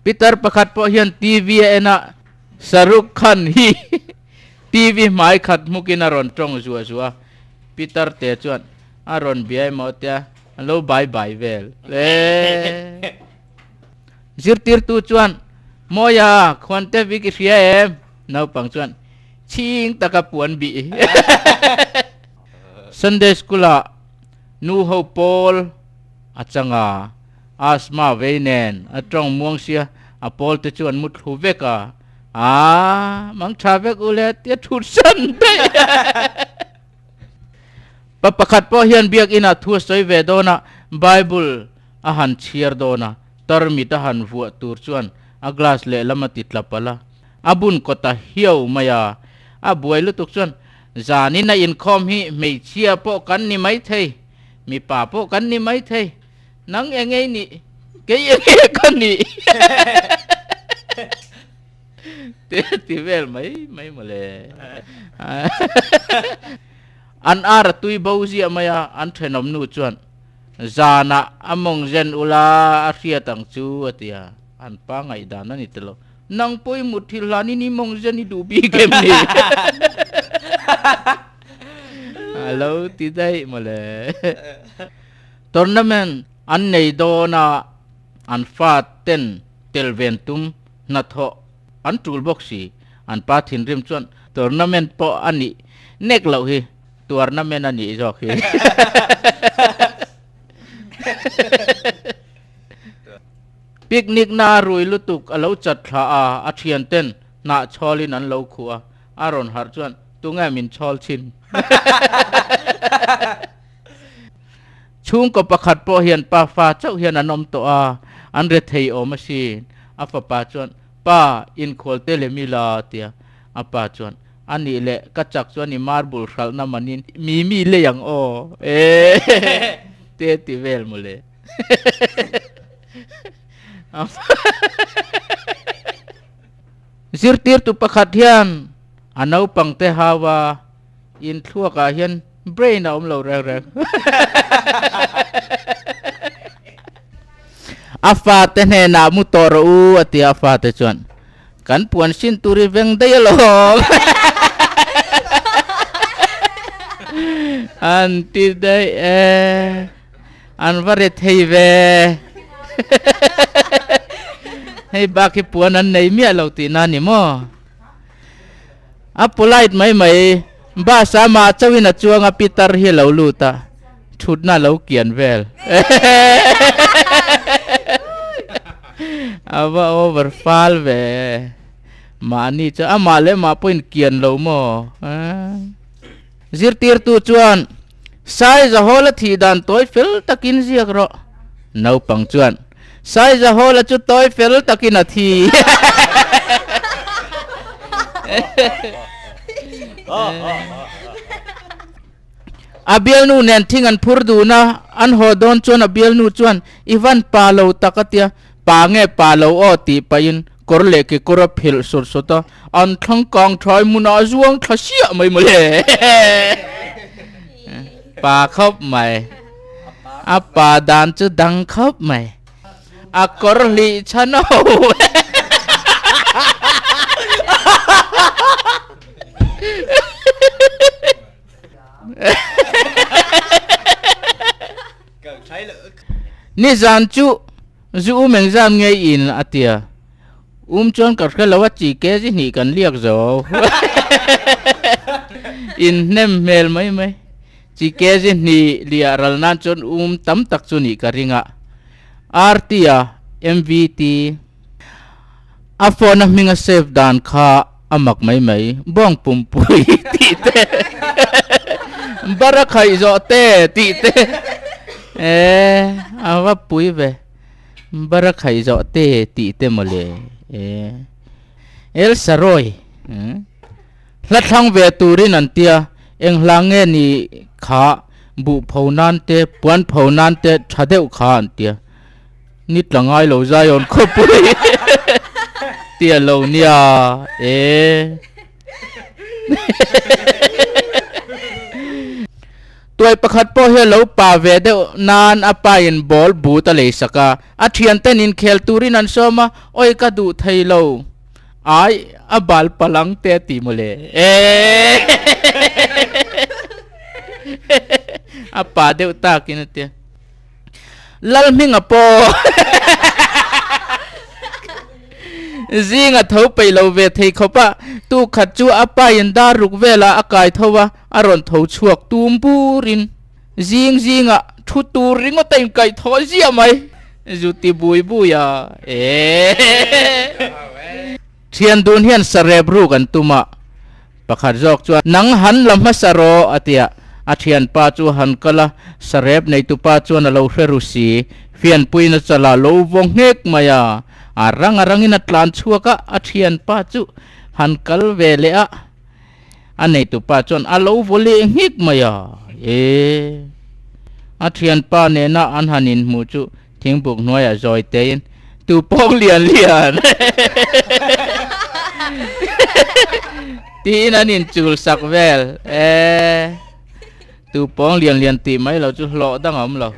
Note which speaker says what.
Speaker 1: Pitar pakhat pawh hian TV a en a, Shahrukh Khan hi TV hmai khat hmukin a rawn tawng zuah zuah a, Pitar te chuan a rawn biai maw tia a lo bai bai vel e. Zirtirtu chuan, Mawia, khuante bik i hria em? Naupang chuan, Chhing taka puan bih. Sunday School-ah nu ho pawl a chang a, asthma vei nen a tawng muang sia, a pawl te chu an mu thlu vek a, Aa, mang tha vek u le tia thut san daih. Pa pakhat pawh hian biakinah thu a sawi ve dawn a, Bible a han chhiar dawn a, tarmit a han vuah tur chuan a glass lehlam a ti tla palh a, a bun kawt a hiau mai a, a buai lutuk chuan zanin a inkhawm hi hmeichhia pawh kan ni maithei, mipa pawh kan ni maithei, nang engei nih, kei enge ka nih te a ti vel mai mai mawle. An ar a tui bo ziah mai a, an thenawm nu chuan zanah a mawng zen ula a hriat ang chu a ti a, an pa ngaihdan a ni ta lo. Nang pawh i mut thil hlanin i mawng zen i duh bik em ni? A lo ti daih mawle. Tournament an nei dawn a, an fa ten tel ven tum hnathawh an tul bawk si. An pa thinrim chuan tournament pawh a nih nek loh hi, tournament a nih zawk hi. Picnic na a rui lutuk a lo chat thla a, a thian ten hnah chhawlin an lo khuh a, a rawn harh chuan tunge min chhawl chhin? Chhungkaw pakhat pawh hian pa fa chauh hian an awm tawh a, an rethei awm asin. A fapa chuan, Pa, inkhual te lem ila, a ti a. A pa chuan, A nih leh, ka chak chuan i marble hralhna manin mi mi lei ang aw, e te ti vel mawle. Zirtirtu pakhat hian a naupangte hau a, inthluakah hian brain a awm lo reng reng. A fate hnenah mu tawh rawh u a ti a, a fate chuan kan puan sin tur i veng daih alawm an ti daih e, an va re thei ve. Hei bak hi puan an nei miah lo tihna a ni maw? A polite mai mai, bus a mah chauhin a chuang a pitar hi a lo lut a, thutna a lo kian vel. A va over fal ve. Mahni chu amah leh mah pawhin kian lo maw? Zirtirtu chuan Saizahawla thih dan tawi fel takin ziak rawh. Naupang chuan Saizahawla chu tawi fel takin a thi. A bialnu nen thing an phur dun a, an haw dawn chuan a bialnu chuan i van pa lo tak a tia, pa nge pa lo aw tih pahin kawr leh kekawr a phelh sawt sawt a, an thlang kang thai hmunah a zuang thla siah mai mawle. Pa khawp mai. A pa dan chu dang khawp mai. A kawr hlih chhan ho. Nizan chu zu um engzam nge in a tia, um chuan ka hre lo a chi ke zi hnih kan liak zo. In hnem hmel mai mai. Chi ke zi hnih liah ral nan chuan um tam tak chu nih ka ring a. RT a MVT a phone a hming a save dan kha A mak mai mai, bawng pumpui tih te, bara khaih zawh te tih te, eh a va pui ve, bara khaih zawh te tih te mawle, eh El Saroy hla thlang ve turin an tia, eng hla nge ni kha buh pho nan te, puan pho nan te tha deuh kha an tia. Ni tla ngai lo Zion khawpui tia lo nia e. Tuai pakhat pawh hi a lo pa ve deuh nan a pain ball but a lei sak a, a thianten inkhel turin an sawm a, Awi ka duh thei lo, ai a bal palang te a ti mawle e a pa deuh takin a ti a, Lalhminga pawh Zinga tho peih lo ve thei khawp a, tu khat chu a pain dar ruk velah a kai tho a, a rawn tho chhuak tum burin zing zingah thu tur ringawt a inkaih thaw ziah mai. Zu ti bui bui a e. Thian dun hian sarep ruk an tum a, pakhat zawk chuan nang han la hmasa rawh a ti a, a thianpa chu han kal a, sarep neitupa chuan a lo hre ru si, fianpuiin a chalah lo vaw nghek mai a, a rang a rangin a tlan chhuak a, a thianpa chu han kal ve leh a. A neitupa chuan a lo vaw leh nghik mai a, E! A thianpa nena an han inhmuh chu thingbuk hnuaiah zawi tein, Tu pawng lian lian! tiin an inchul sak vel. E! Tu pawng lian lian tih mai lo chu hlawh dang a awm lo.